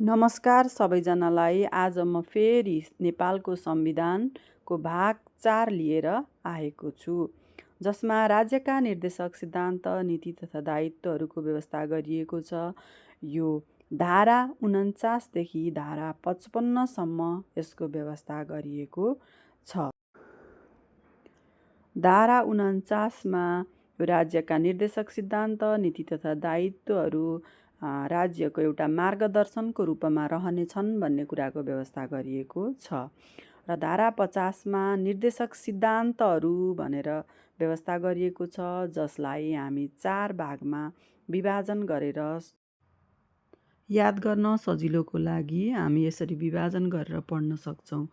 नमस्कार सबैजनालाई। आज म फेरि नेपालको संविधानको भाग 4 लिएर आएको छु, जसमा राज्यका निर्देशक सिद्धान्त, नीति तथा दायित्वहरूको व्यवस्था गरिएको छ। यो धारा 49 देखि धारा 55 सम्म यसको व्यवस्था गरिएको छ। धारा 49 मा राज्यका निर्देशक सिद्धान्त, नीति तथा दायित्वहरू राज्यको एउटा मार्गदर्शनको रूपमा रहनेछन् भन्ने कुराको व्यवस्था गरिएको छ। र धारा 50 मा निर्देशक सिद्धान्तहरू भनेर व्यवस्था गरिएको छ, जसलाई हामी 4 भागमा विभाजन गरेर याद गर्न सजिलोको लागि हामी यसरी विभाजन गरेर पढ्न सक्छौँ।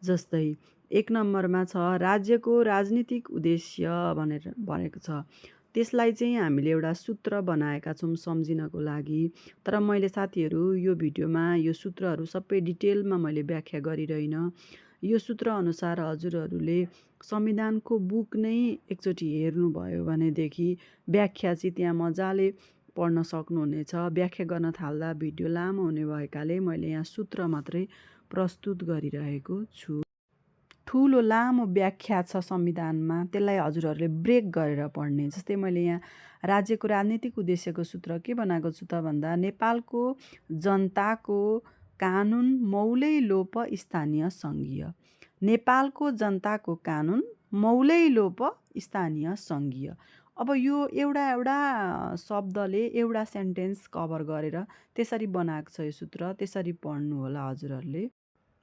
जस्तै 1 नम्बरमा छ राज्यको राजनीतिक उद्देश्य भनेर भनेको छ। त्यसलाई चाहिँ हामीले एउटा सूत्र बनाएका छौँ सम्झिनको लागि। तर मैले साथीहरू यो भिडियोमा यो सूत्रहरू सबै डिटेलमा मैले व्याख्या गरिरहन। यो सूत्र अनुसार हजुरहरूले संविधानको बुक नै एकचोटि हेर्नुभयो भनेदेखि व्याख्या चाहिँ त्यहाँ मजाले पढ्न सक्नुहुनेछ। व्याख्या गर्न थाल्दा भिडियो लामो हुने भएकाले मैले यहाँ सूत्र मात्रै प्रस्तुत गरिरहेको छु। ठुलो लामो व्याख्या छ संविधानमा, त्यसलाई हजुरहरूले ब्रेक गरेर पढ्ने। जस्तै मैले यहाँ राज्यको राजनीतिक उद्देश्यको सूत्र के बनाएको छु त भन्दा नेपालको जनताको कानुन मौलै लोप स्थानीय सङ्घीय। नेपालको जनताको कानुन मौलै लोप स्थानीय सङ्घीय। अब यो एउटा शब्दले एउटा सेन्टेन्स कभर गरेर त्यसरी बनाएको छ यो सूत्र, त्यसरी पढ्नु होला हजुरहरूले।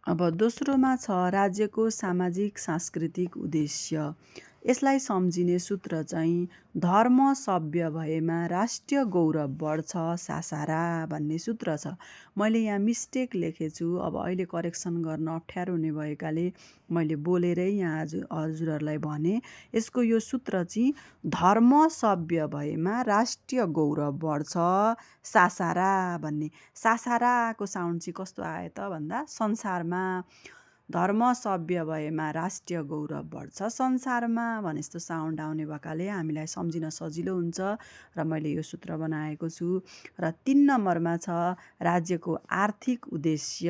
अब दोस्रोमा छ राज्यको सामाजिक सांस्कृतिक उद्देश्य। यसलाई सम्झिने सूत्र चाहिँ धर्म सभ्य भएमा राष्ट्रिय गौरव बढ्छ सासारा भन्ने सूत्र छ। मैले यहाँ मिस्टेक लेखेछु, अब अहिले करेक्सन गर्न अप्ठ्यारो हुने भएकाले मैले बोलेरै यहाँ हजुरहरूलाई भने। यसको यो सूत्र चाहिँ धर्म सभ्य भएमा राष्ट्रिय गौरव बढ्छ सासारा भन्ने। सासाराको साउन्ड चाहिँ कस्तो आयो त भन्दा संसारमा। धर्म सभ्य भएमा राष्ट्रिय गौरव बढ्छ संसारमा भने जस्तो साउन्ड आउने भएकाले हामीलाई सम्झिन सजिलो हुन्छ र मैले यो सूत्र बनाएको छु। र 3 नम्बरमा छ राज्यको आर्थिक उद्देश्य।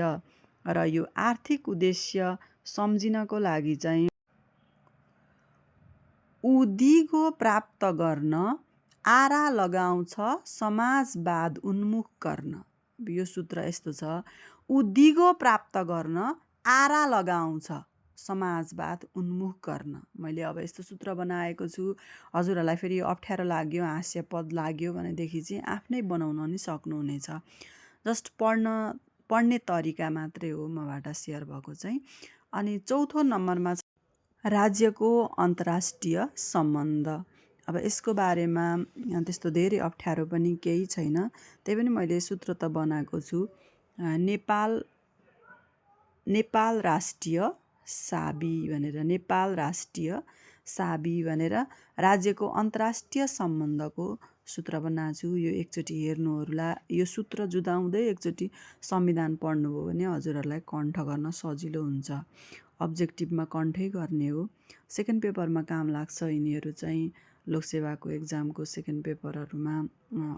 र यो आर्थिक उद्देश्य सम्झिनको लागि चाहिँ उदिगो प्राप्त गर्न आरा लगाउँछ समाजवाद उन्मुख गर्न। यो सूत्र यस्तो छ, उदिगो प्राप्त गर्न आरा लगाउँछ समाजवाद उन्मुख गर्न। मैले अब यस्तो सूत्र बनाएको छु। हजुरहरूलाई फेरि अप्ठ्यारो लाग्यो, हास्यपद लाग्यो भनेदेखि चाहिँ आफ्नै बनाउन नि सक्नुहुनेछ। जस्ट पढ्ने तरिका मात्रै हो मबाट सेयर भएको चाहिँ। अनि 4थो नम्बरमा राज्यको अन्तर्राष्ट्रिय सम्बन्ध। अब यसको बारेमा त्यस्तो धेरै अप्ठ्यारो पनि केही छैन, त्यही पनि मैले सूत्र त बनाएको छु। नेपाल राष्ट्रिय साबी भनेर, नेपाल राष्ट्रिय साबी भनेर राज्यको अन्तर्राष्ट्रिय सम्बन्धको सूत्र बनाएको छु। यो एकचोटि हेर्नुहोला। यो सूत्र जुदाउँदै एकचोटि संविधान पढ्नुभयो भने हजुरहरूलाई कण्ठ गर्न सजिलो हुन्छ। अब्जेक्टिभमा कण्ठै गर्ने हो। सेकेन्ड पेपरमा काम लाग्छ यिनीहरू चाहिँ। लोकसेवाको एक्जामको सेकेन्ड पेपरहरूमा,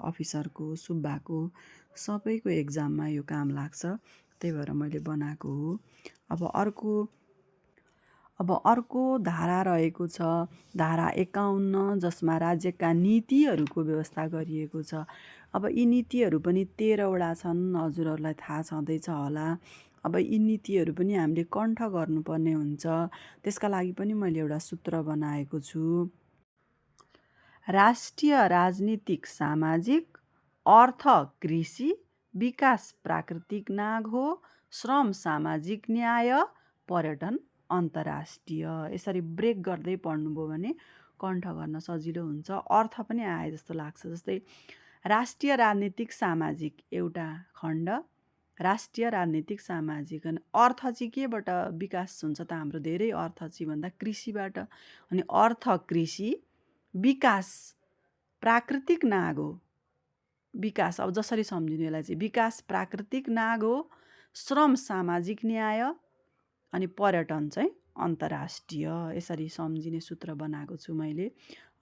अफिसरको, सुब्बाको सबैको एक्जाममा यो काम लाग्छ, त्यही भएर मैले बनाएको हो। अब अर्को धारा रहेको छ धारा 51, जसमा राज्यका नीतिहरूको व्यवस्था गरिएको छ। अब यी नीतिहरू पनि 13वटा छन्, हजुरहरूलाई थाहा छँदैछ होला। अब यी नीतिहरू पनि हामीले कण्ठ गर्नुपर्ने हुन्छ। त्यसका लागि पनि मैले एउटा सूत्र बनाएको छु। राष्ट्रिय राजनीतिक सामाजिक अर्थ कृषि विकास प्राकृतिक नाग हो श्रम सामाजिक न्याय पर्यटन अन्तर्राष्ट्रिय। यसरी ब्रेक गर्दै पढ्नुभयो भने कण्ठ गर्न सजिलो हुन्छ। अर्थ पनि आए जस्तो लाग्छ। जस्तै राष्ट्रिय राजनीतिक सामाजिक एउटा खण्ड, राष्ट्रिय राजनीतिक सामाजिक। अनि अर्थ चाहिँ केबाट विकास हुन्छ त हाम्रो धेरै अर्थ चाहिँ भन्दा कृषिबाट। अनि अर्थ कृषि विकास प्राकृतिक नाग हो। विकास अब जसरी सम्झिनु यसलाई चाहिँ विकास प्राकृतिक नाग हो, श्रम सामाजिक न्याय अनि पर्यटन चाहिँ अन्तर्राष्ट्रिय। यसरी सम्झिने सूत्र बनाएको छु मैले।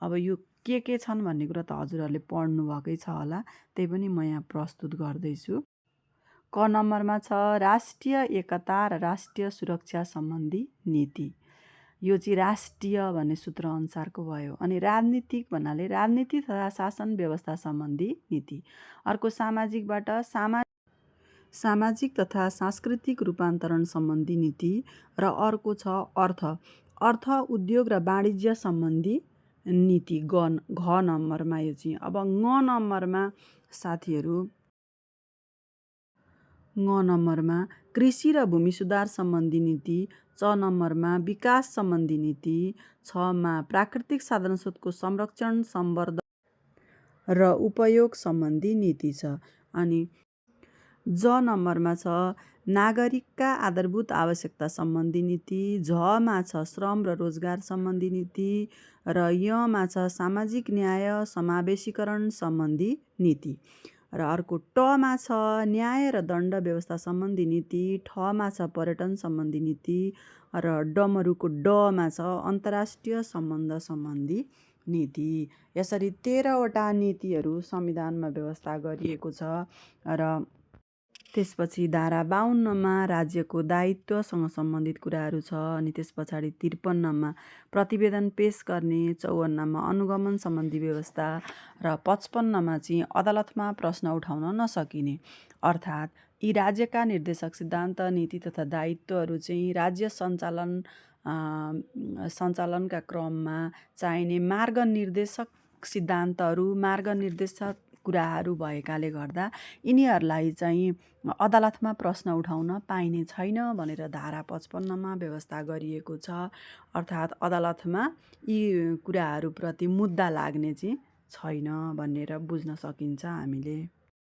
अब यो के छन् भन्ने कुरा त हजुरहरूले पढ्नु भएकै छ होला, त्यही पनि म यहाँ प्रस्तुत गर्दैछु। क नम्बरमा छ राष्ट्रिय एकता र राष्ट्रिय सुरक्षा सम्बन्धी नीति। यो चाहिँ राष्ट्रिय भन्ने सूत्र अनुसारको भयो। अनि राजनीतिक भन्नाले राजनीति तथा शासन व्यवस्था सम्बन्धी नीति। अर्को सामाजिकबाट सामाजिक तथा सांस्कृतिक रूपान्तरण सम्बन्धी नीति। र अर्को छ अर्थ उद्योग र वाणिज्य सम्बन्धी नीति घ नम्बरमा यो चाहिँ। अब ङ नम्बरमा साथीहरू ङ नम्बरमा कृषि र भूमि सुधार सम्बन्धी नीति, च नम्बरमा विकास सम्बन्धी नीति, छमा प्राकृतिक साधन स्रोतको संरक्षण सम्वर्धन र उपयोग सम्बन्धी नीति छ। अनि ज नम्बरमा छ नागरिकका आधारभूत आवश्यकता सम्बन्धी नीति, झमा छ श्रम र रोजगार सम्बन्धी नीति, र यमा छ सामाजिक न्याय समावेशीकरण सम्बन्धी नीति। र अर्को टमा छ न्याय र दण्ड व्यवस्था सम्बन्धी नीति, ठमा छ पर्यटन सम्बन्धी नीति, र डमरुको डमा छ अन्तर्राष्ट्रिय सम्बन्ध सम्बन्धी नीति। यसरी 13वटा नीतिहरू संविधानमा व्यवस्था गरिएको छ। र त्यसपछि धारा 52मा राज्यको दायित्वसँग सम्बन्धित कुराहरू छ। अनि त्यस पछाडि 53मा प्रतिवेदन पेश गर्ने, 54मा अनुगमन सम्बन्धी व्यवस्था, र 55मा चाहिँ अदालतमा प्रश्न उठाउन नसकिने। अर्थात् यी राज्यका निर्देशक सिद्धान्त, नीति तथा दायित्वहरू चाहिँ राज्य सञ्चालनका क्रममा चाहिने मार्गनिर्देशक सिद्धान्तहरू, मार्गनिर्देशक कुराहरू भएकाले गर्दा यिनीहरूलाई चाहिँ अदालतमा प्रश्न उठाउन पाइने छैन भनेर धारा 55मा व्यवस्था गरिएको छ। अर्थात् अदालतमा यी कुराहरूप्रति मुद्दा लाग्ने चाहिँ छैन भनेर बुझ्न सकिन्छ हामीले।